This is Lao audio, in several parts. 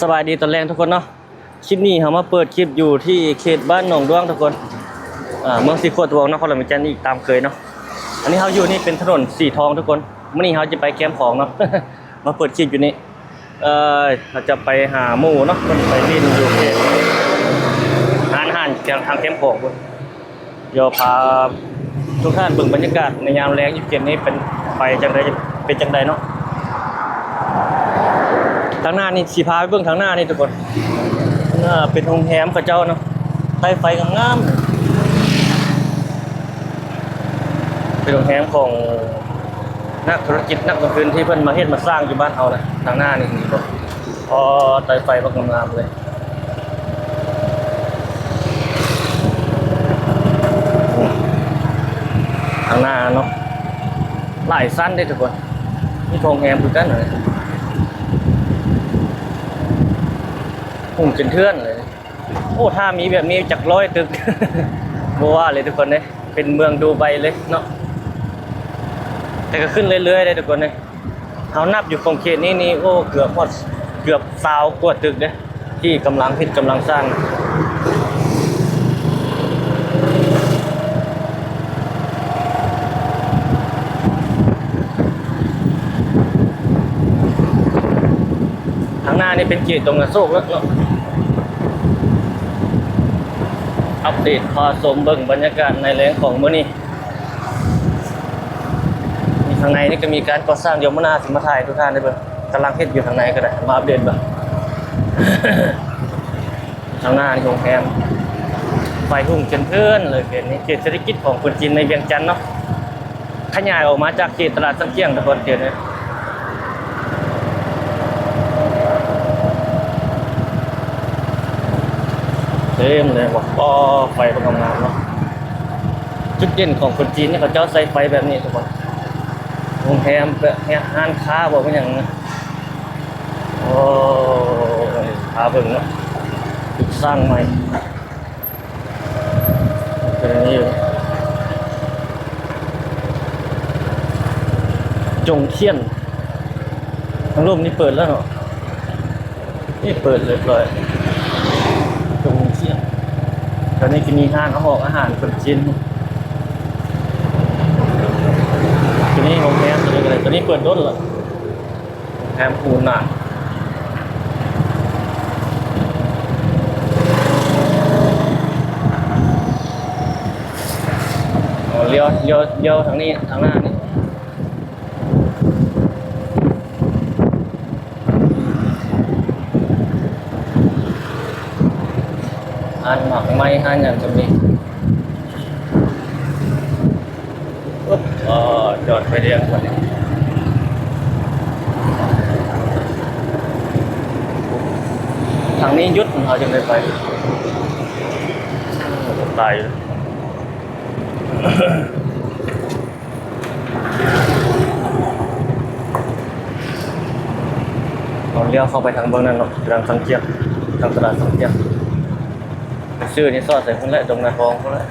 ສະບາຍດີຕອນແລງທຸກຄົນເນາະ. ຄລິບນີ້ເຮົາມາເປີດຄລິບຢູ່ທີ່ເຂດບ້ານໜອງດ້ວງທຸກຄົນ ເມືອງສີໂຄດຕະບອງ ນະຄອນຫຼວງວຽງຈັນອີກຕາມເຄີຍເນາະ. ອັນນີ້ເຮົາຢູ່ນີ້ເປັນຖະໜົນສີທອງທຸກຄົນ. ມື້ນີ້ເຮົາຈະໄປແຄມຂອງເນາະ ມາເປີດຄລິບຢູ່ນີ້. ເອີ ເຮົາຈະໄປຫາໝູ່ເນາະ ເພິ່ນໄປຫຼິ້ນຢູ່ເຂດຮ້ານອາຫານທາງແຄມຂອງພຸ້ນ. ດຽວພາທຸກທ່ານເບິ່ງບັນຍາກາດໃນຍາມແລງຢູ່ເຂດນີ້ເປັນໄປຈັ່ງໃດ ເປັນຈັ່ງໃດເນາະ. ທາງໜ້ານີ້ ຊິພາໄປເບິ່ງທາງໜ້ານີ້ທຸກຄົນ ເປັນໂຮງແຮມເຂົາເຈົ້າເນາະ ໃຕ້ໄຟງາມໆ ເປັນໂຮງແຮມຂອງນັກທຸລະກິດນັກລົງທຶນທີ່ເພິ່ນມາເຮັດມາສ້າງຢູ່ບ້ານເຮົານະ. ທາງໜ້ານີ້ ໂອ້ ໃຕ້ໄຟບັກງາມໆເລີຍ. ທາງໜ້າເນາະ ຫຼາຍຊັ້ນເດ້ທຸກຄົນ ມີໂຮງແຮມຄືກັນ ຮຸ່ງຈົນເຖື່ອນເລີຍ. ໂອ້ ຖ້າມີແບບນີ້ຈັກຮ້ອຍຕຶກ ບໍ່ວ່າເລີຍທຸກຄົນເດ້ ເປັນເມືອງດູໄບເລີຍເນາະ. ແຕ່ກໍຂຶ້ນເລື້ອຍໆເດ້ທຸກຄົນເດ້. ເຮົານັບຢູ່ຂົງເຂດນີ້ນີ້ ໂອ້ ເກືອບຮອດ ເກືອບຊາວກວ່າຕຶກເດ້ ທີ່ກຳລັງເຮັດກຳລັງສ້າງ. ທາງໜ້ານີ້ເປັນເຂດດົງອະໂສກແລ້ວເນາະ. ອັບເດດພາຊົມເບິ່ງບັນຍາກາດໃນແລງຂອງມື້ນີ້. ຂ້າງໃນນີ້ກໍມີການກໍ່ສ້າງ ດຽວມື້ໜ້າຊິມາຖ່າຍໃຫ້ທຸກທ່ານໄດ້ເບິ່ງ ກຳລັງເຮັດຢູ່ຂ້າງໃນກໍໄດ້ ມາອັບເດດເບິ່ງ. ທາງໜ້ານີ້ໂຮງແຮມ ໄຟຮຸ່ງຈົນເທີນເລີຍ. ເຂດນີ້ເຂດເສດຖະກິດຂອງຄົນຈີນໃນວຽງຈັນເນາະ ຂະຫຍາຍອອກມາຈາກເຂດຕະຫຼາດສັນຂຽງຕະກອນເຂດນີ້ ເຕັມເລີຍ. ໂອ້ ໄຟກໍງາມໆເນາະ. ຈຸດເດັ່ນຂອງຄົນຈີນນີ້ ເຂົາເຈົ້າໃສ່ໄຟແບບນີ້ທຸກຄົນ ໂຮງແຮມ ແບບຮ້ານຄ້າບໍ່ ແມ່ນຫຍັງ. ໂອ້ ພາເບິ່ງເນາະ ຕຶກສ້າງໃໝ່ ເປັນອັນນີ້ ຈົງຂຽນ ທາງລຸ່ມນີ້ເປີດແລ້ວເນາະ. ນີ້ເປີດຮຽບຮ້ອຍ ໂຮງແຮມ. ຕອນນີ້ກໍມີຮ້ານອາຫອກອາຫານຄົນຈີນ. ຕົວນີ້ໂຮງແຮມ ຕົວນີ້ກໍໄດ້ ຕົວນີ້ເປີດດົນລະ ໂຮງແຮມພູນາ. ອໍ ລ້ຽວ ລ້ຽວ ລ້ຽວທາງນີ້ ທາງໜ້ານີ້. ຮ້ານໝາກໄມ້ ຮ້ານຫຍັງກໍມີ. ອຶບ ອໍ ຈອດໄຟແດງບັດນີ້ ທາງນີ້ຢຸດ ເຮົາຈຶ່ງໄດ້ໄປ. ໂອ້ ຕາຍຢູ່. ເຮົາລ້ຽວເຂົ້າໄປທາງເບື້ອງນັ້ນເນາະ ທາງສັງຂຽງ ທາງຕະຫຼາດສັງຂຽງ ໄປຊື້ນີ້ຊອດໃສ່ພຸ້ນແຫຼະ ດົງນາທອງພຸ້ນແຫຼະ.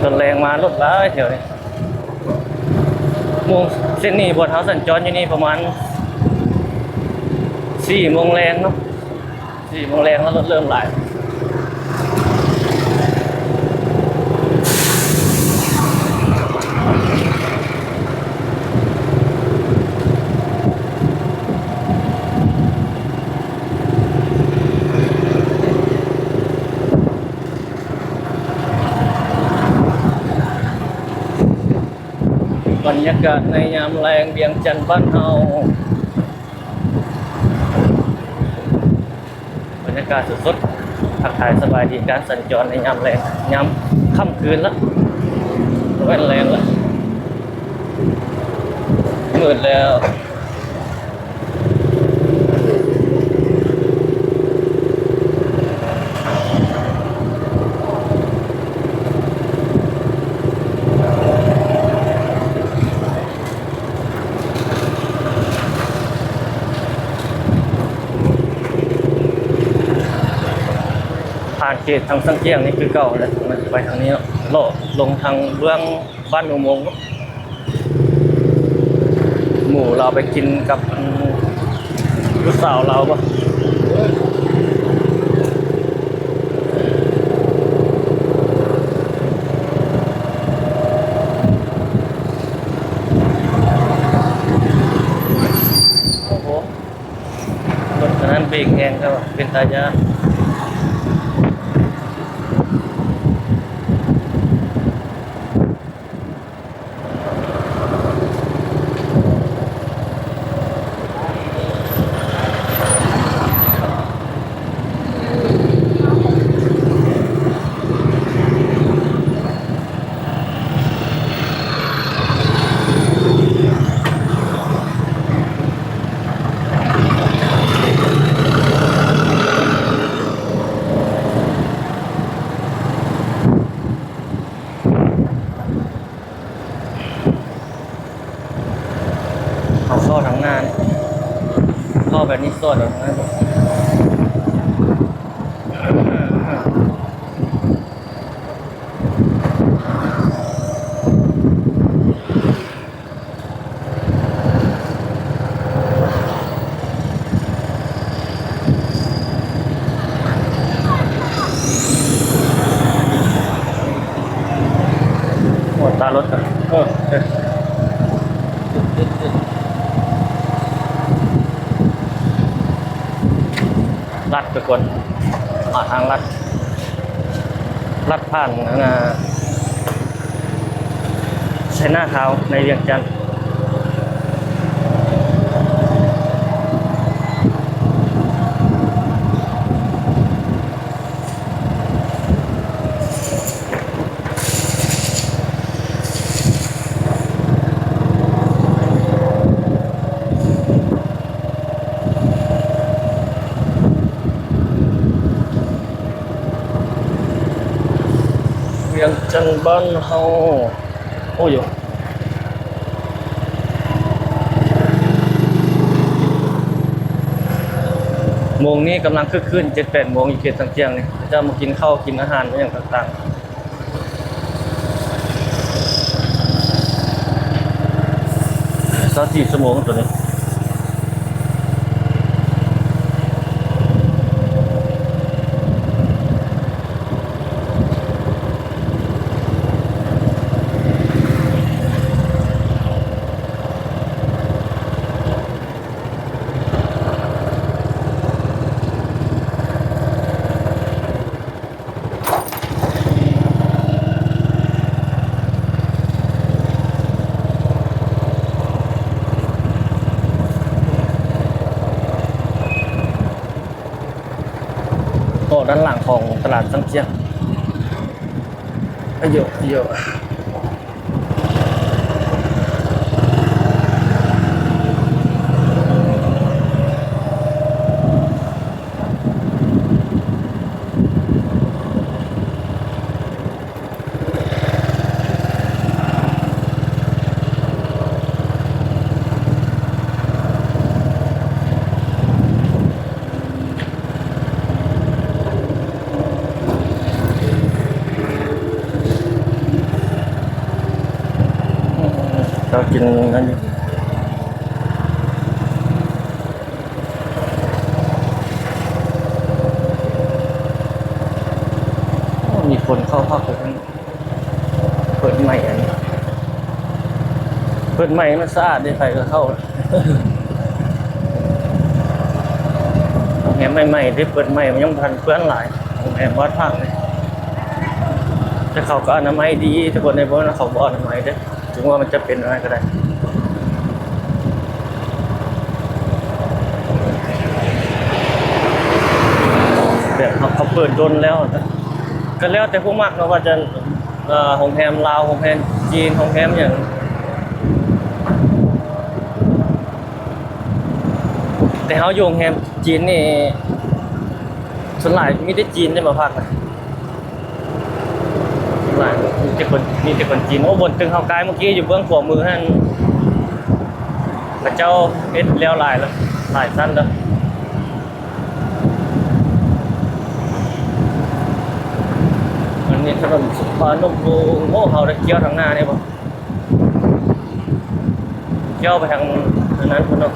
ຕອນແລງມາລົດຫຼາຍແຖວນີ້. ໂມງ ເສັ້ນນີ້ບ່ອນເຮົາສັນຈອນຢູ່ນີ້ປະມານສີ່ໂມງແລງເນາະ. ສີ່ໂມງແລງແລ້ວ ລົດເລີ່ມຫຼາຍ. ບັນຍາກາດໃນຍາມແລງວຽງຈັນບ້ານເຮົາ. ບັນຍາກາດສົດໆ ທັກທາຍສະບາຍດີການສັນຈອນໃນຍາມແລງ ຍາມຄ່ຳຄືນລະ ບໍ່ແມ່ນແລງລະ ມືດແລ້ວ. ເ ຜ່ານເຂດທາງຊຽງຂວາງນີ້ຄືເກົ່າແຫຼະ ມັນໄປທາງນີ້ເນາະ ເລາະລົງທາງເບື້ອງບ້ານອຸໂມງເນາະ. ໝູ່ລາວໄປກິນກັບ ອັນ ລູກສາວລາວບໍ່? ໂອ້ໂຫ ລົດຄັນນັ້ນເບຣກແຮງແທ້ວ່າ ເປັນຕາຢ້ານ. ເຮົາເຂົ້າທາງໜ້ານີ້ ເຂົ້າແບບນີ້ສອດເອົາທາງນັ້ນ. ໂອ້ ຕາລົດ ເອີ ເອີ ລັດໄປກ່ອນ ມາທາງລັດ ລັດຜ່ານ ອັນນ່າ ໄຊນາທາວໃນວຽງຈັນ. ວຽງຈັນບ້ານເຮົາ. ໂອ້ໂຢ ໂມງນີ້ກຳລັງຄຶກຄື້ນ ເຈັດແປດໂມງ ຢູ່ເຂດຊຽງຂວາງນີ້ ເຂົາເຈົ້າມາກິນເຂົ້າກິນອາຫານອີ່ຫຍັງຕ່າງໆ. ຊາວສີ່ຊົ່ວໂມງໂຕນີ້. ເກາະດ້ານຫຼັງຂອງຕະຫຼາດຊຽງຂວາງ. ອາໂຢ ອາໂຢ. ເຈົ້າກິນອັນນີ້ ໂອ້ ມີຄົນເຂົ້າພັກຢູ່ເທິງ. ເປີດໃໝ່ອັນນີ້ ເປີດໃໝ່ມັນສະອາດເດ້ ໃຜກໍເຂົ້າ. ໂຮງແຮມໃໝ່ໆເດ້ ເປີດໃໝ່ ມັນຍັງບໍ່ທັນເປື້ອນຫຼາຍ ໂຮງແຮມວັດພັກນີ້. ແຕ່ເຂົາກໍອະນາໄມດີທຸກຄົນເດ້ ບໍ່ແມ່ນວ່າເຂົາບໍ່ອະນາໄມເດ້. ເຖິງວ່າມັນຈະເປັນອັນນັ້ນກໍໄດ້ ແບບເຂົາເປີດດົນແລ້ວ ກໍແລ້ວແຕ່ຜູ້ມັກເນາະ ວ່າຈະ ເອີ ໂຮງແຮມລາວ ໂຮງແຮມຈີນ ໂຮງແຮມຫຍັງ. ແຕ່ເຮົາຢູ່ໂຮງແຮມຈີນນີ້ ສ່ວນຫຼາຍມີແຕ່ຈີນເດ້ມາພັກນະ. ຫຼາຍ ມີແຕ່ຄົນ ມີແຕ່ຄົນຈີນ. ໂອ້ ບ່ອນຕຶກເຮົາກາຍເມື່ອກີ້ຢູ່ເບື້ອງຂວາມືຫັ້ນ ເຂົາເຈົ້າເຮັດແລ້ວຫຼາຍແລ້ວ ຫຼາຍຊັ້ນແລ້ວ. ນີ້ຖະໜົນສຸພານຸວົງ. ໂອ້ ເຮົາໄດ້ກ່ຽວທາງໜ້ານີ້ບໍ່? ກ່ຽວໄປທາງ ທາງນັ້ນພຸ້ນເນາະ.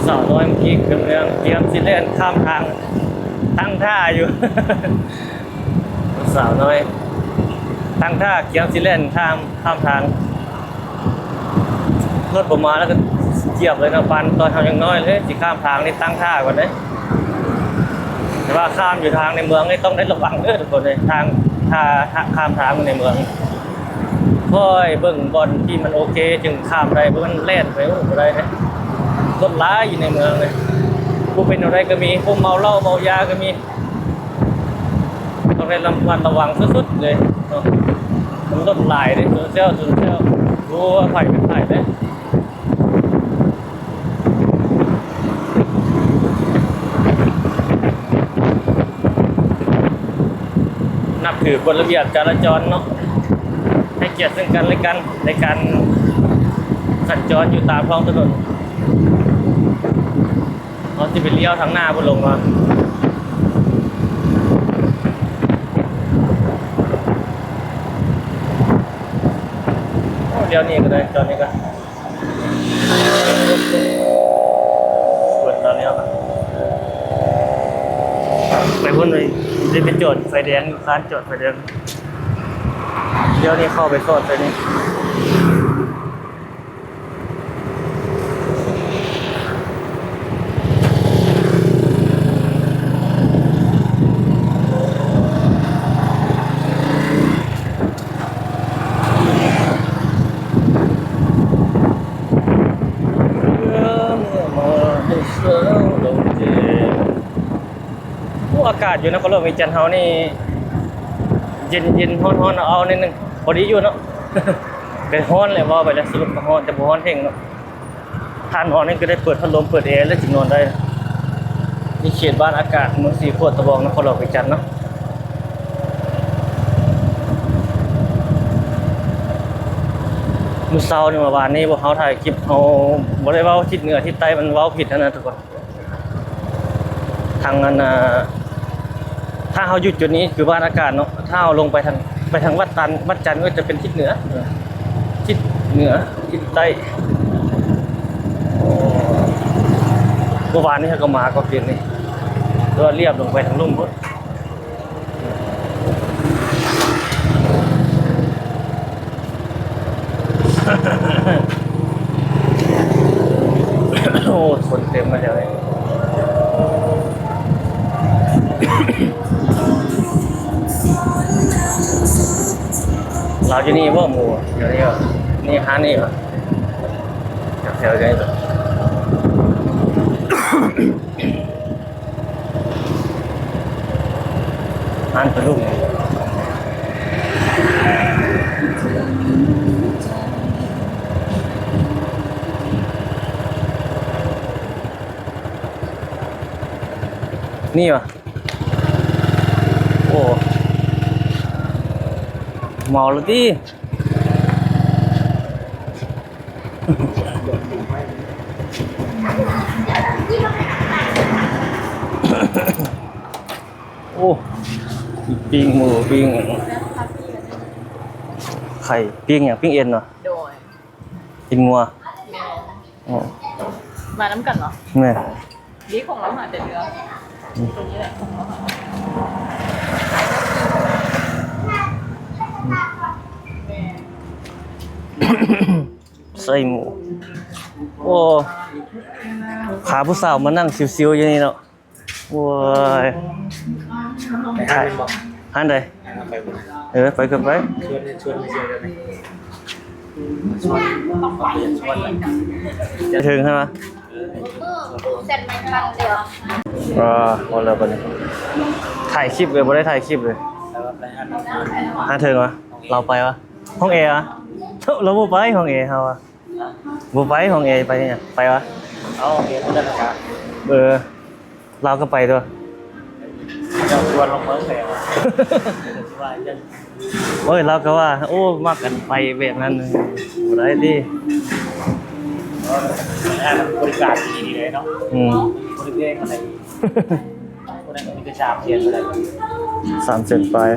ສາວນ້ອຍເມື່ອກີ້ກຳລັງກຽມຊິແລ່ນຂ້າມທາງ ຕັ້ງທ່າຢູ່. ສາວນ້ອຍຕັ້ງທ່າກຽມຊິແລ່ນຂ້າມ ຂ້າມທາງ. ລົດບໍ່ມາແລ້ວກໍຈຽບເລີຍເນາະ. ປານຕອນເຮົາຍັງນ້ອຍເລີຍ ຊິຂ້າມທາງນີ້ຕັ້ງທ່າກ່ອນເດ້. ແຕ່ວ່າຂ້າມຢູ່ທາງໃນເມືອງນີ້ຕ້ອງໄດ້ລະວັງເດີທຸກຄົນເອີຍ. ທາງ ຖ້າ ຖ້າຂ້າມທາງໃນເມືອງ ຄ່ອຍເບິ່ງບ່ອນທີ່ມັນໂອເຄຈຶ່ງຂ້າມໄດ້, ບໍ່ແມ່ນແລ່ນໄປ ໂອ້ ບໍ່ໄດ້ເດ້. ຄົນຫຼາຍຢູ່ໃນເມືອງເດ້, ຜູ້ເປັນແນວໃດກໍມີ, ຜູ້ເມົາເຫຼົ້າເມົາຢາກໍມີ. ຕ້ອງໄດ້ລະມັດລະວັງສຸດໆເລີຍເນາະ. ມັນລົດຫຼາຍເດ້, ຊົນແຊວ ຊົນແຊວ. ໂອ້ ໃຜເປັນໃຜເດ້. ນັບຖືກົດລະບຽບຈະລາຈອນເນາະ, ໃຫ້ກຽດເຊິ່ງກັນແລະກັນໃນການສັນຈອນຢູ່ຕາມທ້ອງຖະໜົນ. ເຮົາຊິໄປລ້ຽວທາງໜ້າພຸ້ນລົງມາ. ໂອ້ ລ້ຽວນີ້ກໍໄດ້, ຈອດນີ້ກໍ ເປີດຕອນແລ້ວ ໄປພຸ້ນເລີຍ. ໄດ້ໄປຈອດໄຟແດງຢູ່, ຄານຈອດໄຟແດງ. ດຽວນີ້ເຂົ້າໄປຈອດໄຟແດງ. ໂອ້ ອາກາດຢູ່ນະຄອນຫຼວງວຽງຈັນເຮົານີ້ ເຢັນໆ ຮ້ອນໆ ເອົາໆ ໜ້ອຍໜຶ່ງ ພໍດີຢູ່ເນາະ. ກໍຮ້ອນແຫຼະ ເວົ້າໄປແລ້ວ ສະຫຼຸບກໍຮ້ອນ ແຕ່ບໍ່ຮ້ອນແຮງເນາະ. ຖ້ານອນນີ້ກໍໄດ້ເປີດພັດລົມ ເປີດແອ ແລ້ວຈຶ່ງນອນໄດ້. ນີ້ເຂດບ້ານອາກາດ ເມືອງສີໂຄດຕະບອງ ນະຄອນຫຼວງວຽງຈັນເນາະ. ມື້ເຊົ້ານີ້ ເມື່ອວານນີ້ ພວກເຮົາຖ່າຍຄລິບ ເຮົາບໍ່ໄດ້ເວົ້າທິດເໜືອທິດໃຕ້ ມັນເວົ້າຜິດຫັ້ນນະທຸກຄົນ. ທາງອັນ ອ່າ ຖ້າເຮົາຢູ່ຈຸດນີ້ຄືບ້ານອາກາດເນາະ, ຖ້າເຮົາລົງໄປທາງ ໄປທາງວັດຈັນ ວັດຈັນກໍຈະເປັນທິດເໜືອ ທິດເໜືອ ທິດໃຕ້. ເມື່ອວານນີ້ເຮົາກໍມາກໍເປັນນີ້ ແຕ່ວ່າລຽບລົງໄປທາງລຸ່ມພຸ້ນ. ໂອ້ ຄົນເຕັມມາແຖວນີ້. ລາວຢູ່ນີ້ບໍ່ ໝູ່ ແຖວນີ້ບໍ່? ນີ້ຮ້ານນີ້ບໍ່? ແຖວໆນີ້ບໍ່? ຮ້ານປາດຸກ. ນີ້ຫວາ? ໂອ້ ເມົາແລ້ວຕິ? ໂອ້ ປີ້ງໝູ ປີ້ງຫຍັງ ໄຂ່ ປີ້ງຫຍັງ ປີ້ງເອັນເນາະ? ໂດຍ ປີ້ງງົວ. ແມ່ນ. ອໍ ມານຳກັນເນາະ? ແມ່ນ. ດີຂອງລາວຫາແຕ່ເທື່ອ ອືມ ຕົງນີ້ແຫຼະຂອງລາວຫາ. ແມ່ນ. ໄສ້ໝູ. ໂອ້ ພາຜູ້ສາວມານັ່ງຊິວໆຢູ່ນີ້ເນາະ. ໂອ້ຍ ໄປທາງນັ້ນບໍ່? ຮ້ານໃດ? ເອີ ໄປກໍໄປ ຊວນ ຊວນໄປທ່ຽວໄດ້ໄໝ? ໄປເຖິງຫັ້ນວະ? ເອີ ເວົ້າແລ້ວບັດນີ້ ຖ່າຍຄລິບເລີຍ ບໍ່ໄດ້ຖ່າຍຄລິບເລີຍ. ຮ້ານເຖິງວະ? ລາວໄປວະ? ຫ້ອງແອວະ? ລາວບໍ່ໄປຫ້ອງແອເຮົາອະ. ບໍ່ໄປຫ້ອງແອ ໄປຫຍັງ? ໄປວະ? ເອົາຫ້ອງແອ ເອີ ລາວກໍໄປຕົວະ. ເຈົ້າຊວນລົງເມືອງແອວະ? ວ່າຈັ່ງ ໂອ້ຍ ລາວກໍວ່າ ໂອ້ ມັກກັນໄປແບບນັ້ນ ບໍ່ໄດ້ຕິ. ເອີ ອັນບໍລິການດີເລີຍເນາະ. ອືມ ບໍລິການອັນໃດ ຄົນນັ້ນມີແຕ່ສາມແສນເທົ່າໃດ ສາມແສນປາຍ.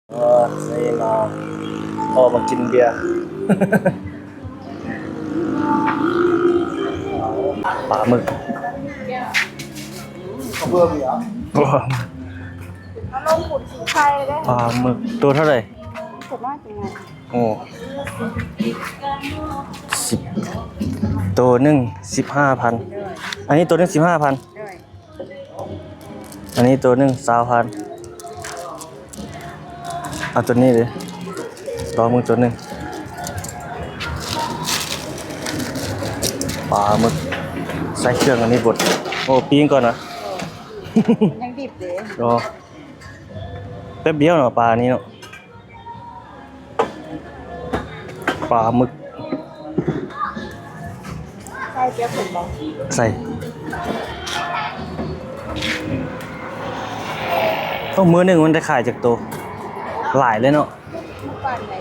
ເອີ ນີ້ມາ ພໍມາກິນເບຍ ປາໝຶກ ປາໝຶກ ໂຕເທົ່າໃດ? ໂອ້ ສິບ ໂຕໜຶ່ງສິບຫ້າພັນ ອັນນີ້ໂຕໜຶ່ງສິບຫ້າພັນ. ອັນນີ້ໂຕໜຶ່ງຊາວພັນ ເອົາໂຕນີ້ເລີຍ ລອງເບິ່ງໂຕໜຶ່ງ ປາໝຶກ ໃສ່ເຄື່ອງອັນນີ້ບົດ. ໂອ້ ປີ້ງກ່ອນນະ ຍັງດິບເດ້. ອໍ ແປັບດຽວເນາະ ປານີ້ເນາະ. ປາໝຶກ ໃສ່ເກືອເຜັດບໍ່? ໃສ່. ໂອ້ ມື້ໜຶ່ງມັນໄດ້ຂາຍຈັກໂຕ? ຫຼາຍເລີຍເນາະ. ປານໃດ?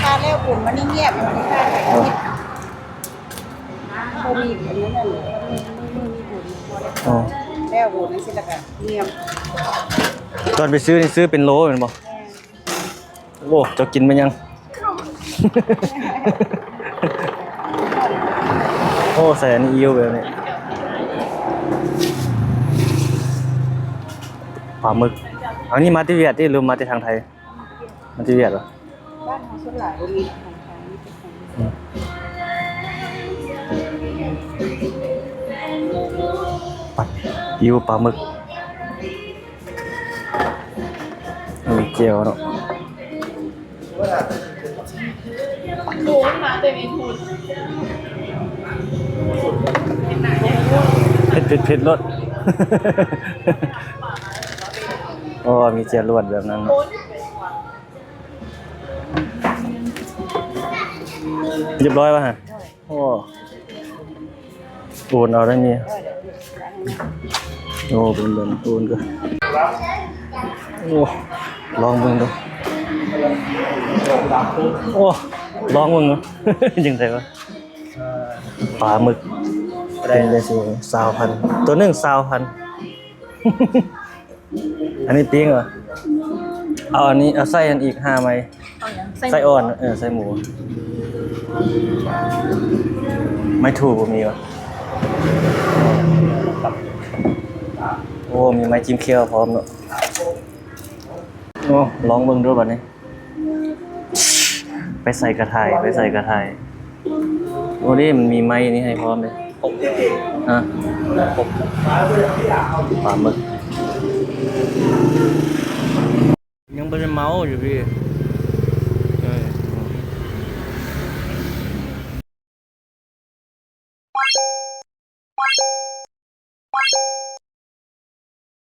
ຖ້າແລ້ວບຸນມັນນີ້ງຽບ ບໍ່ມີຄົນນັ້ນ ມື້ມີບຸນ ອໍ ແລ້ວບຸນຈັ່ງຊີ້ລະກະງຽບ. ຕອນໄປຊື້ນີ້ຊື້ເປັນໂລແມ່ນບໍ່? ແມ່ນ. ໂອ້ ເຈົ້າກິນແມ່ນຫຍັງ? ໂອ້ ໃສ່ອັນນີ້ອີ່ຫຍັງແບບນີ້ ປາໝຶກ. ອັນນີ້ມາແຕ່ຫວຽດຕິ ຫຼືມາແຕ່ທາງໄທ? ມັນຊິວຽດວະ? ບ້ານເຮົາສ່ວນຫຼາຍບໍ່ມີຂອງຂາຍ ມີແຕ່ຂອງ ອືມ ປັດ ອີວປາໝຶກ ມີແຈ່ວເນາະ. ໂອ້ ມັນມາແຕ່ເມນູນ ເຜັດ ເຜັດ ເຜັດໂລດ. ໂອ້ ມີແຈ່ວລວດແບບນັ້ນເນາະ. ຮຽບຮ້ອຍວະຫັ້ນ? ໂອ້ ໂອນເອົາໄດ້ມີ. ໂອ້ ເປັນເບິ່ງໂອນກໍ ໂອ້ ລອງເບິ່ງດູ. ໂອ້ ລອງເບິ່ງດູ ຈັ່ງໃດວະ? ປາໝຶກ ເປັນໄດ້ຊາວພັນ ໂຕໜຶ່ງຊາວພັນ. ອັນນີ້ປີ້ງຫວາ? ເອົາອັນນີ້ ເອົາໃສ່ອັນອີກຫ້າໄມ້ ເອົາຫຍັງ? ໃສ່ ໃສ່ອ່ອນ ເອີ ໃສ່ໝູ. ໄມ້ຖູບໍ່ມີຫວາ? ໂອ້ ມີໄມ້ຈິ້ມແຂ້ວພ້ອມເນາະ. ໂອ້ ລອງເບິ່ງດູບັດນີ້. ໄປໃສ່ກະຖ່າຍ ໄປໃສ່ກະຖ່າຍ. ໂອ້ ນີ້ມັນມີໄມ້ນີ້ໃຫ້ພ້ອມເດ້. ຮະ? ປາໝຶກ ຍັງບໍ່ໄດ້ເມົາຢູ່ພີ່. ເອີ.